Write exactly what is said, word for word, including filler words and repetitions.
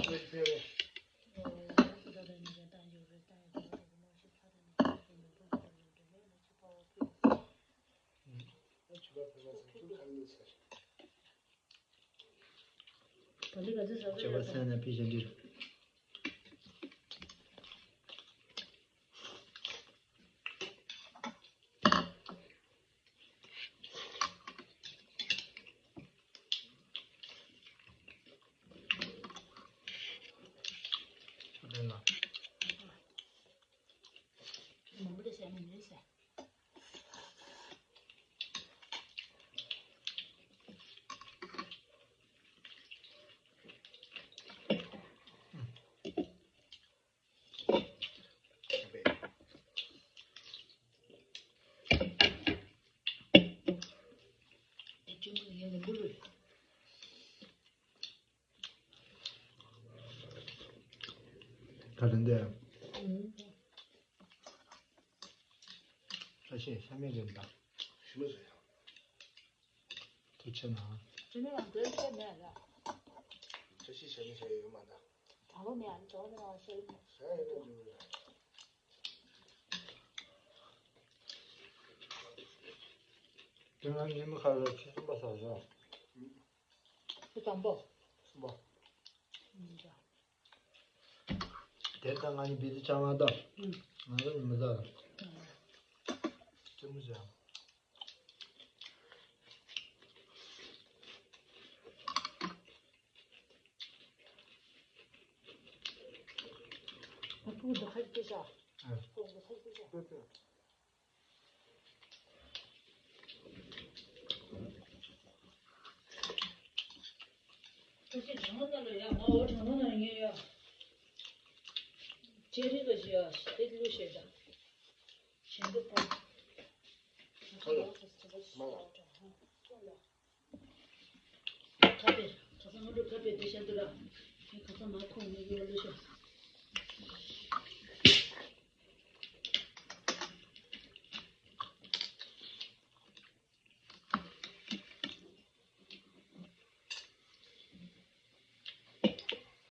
ད་ལི་ག་ཚོད་ཟ་གི་ཆོས་པ་ཡོད་ས་ན་ཕི་ཞབས་འདྲིར། མང་པོ་ལས་ཟ་མི་ལས་ཟ། ད་རིང་འདི། བཀྲ་ཤིས་ཤ་མེད་རེད་འདུག་ཞུ་མི་ཟེར་ཡང་། ཐུགས་ཆེ་གནང་། ཅི་ནས་ཡང་འདོན་ཆེ་མེད་ལ། བཀྲ་ཤིས་ཤ་མེད་ཟེར་ཡོད་མ་གཏོགས། གྲང་མོ་མེད་ཨ་ནི་གྲང་མོ་མེད་ཨ་ཤེས་མེད། ཟེར་ཡོད་ན་འགྲིག་གི་རེད། དེ་སྔ་ཉིན་མོ་ཁ་ལ་ཆུ་གསུམ་པ་ཟ་ཟ། ཆུ་དང་པོ། གསུམ་པ། ཨུམ་ཅག་དེ་ལྟ་ང་ནི་བི་ཏི་ཆ་མ་ད། ཨུམ། ང་ཚོ་ནི་མི་ཟ་ལ། ཨུམ། ཅི་མི་ཟ། ཕུག་འདི་ཁ་ཅིག་ཤ། ཨ། ཕུག་འདི་ཁ་ཅིག་ཤ། ཁྱེད་ཀྱིས་དྲང་པོ་ན་ལ་ཡ་ང་འོ་དྲང་པོ་ན་ངས་ཡ། ཅེ་རི་ག་ཞིག་ཡ་དེ་ལུས་བཤད་ད། གཞན་དུ་ཕོ། ཁ་ལ། མ་ལ། ཁ་པེ། ཁ་སང་ང་ཚོ་ཁ་པེ་དེ་བཤད་དུ་ར། ཁ་སང་མ་ཁོང་ནས་ཡོད་ལུས་བཤད།